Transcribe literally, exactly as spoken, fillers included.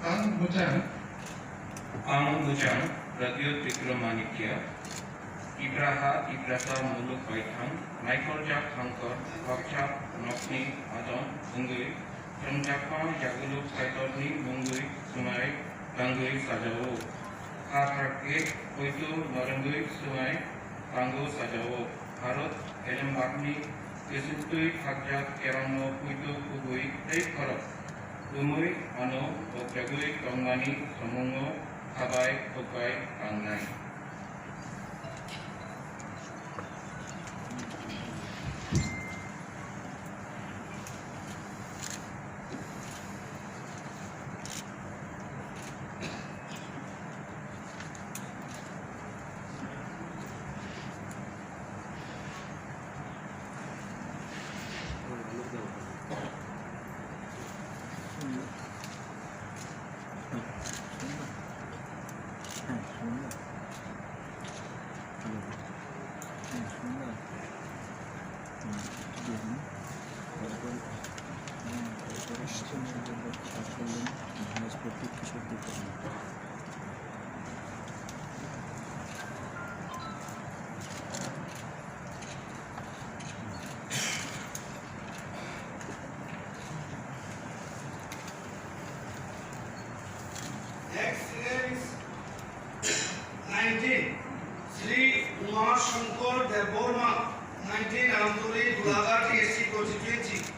Ang Bujang. Ang Bujang, Pradyot Bikramanikya, Tipraha, Tiprasa, Muluk Baithang, Naikoljak Hangkor, Bakchak Nokni Adon, Wngwi, Chongjakma Yaguluk Saitorni Mungwi, Sumai, Tangwi Sajao, Kha Thakge, Poito, Norongwi, Sumai, Tango Sajao, Bharat, Elembakni, Kesuktwi Thakjak, Kerongno, Poito, Kubui, Tei Khorok. Tumui ano bokyagwi tongmani somungo khabai khukbai tangnai. Ex-, ex-, nineteen, Sri Uma Shankar Debbarma, nineteen Amtoli, Golaghat S C constituency.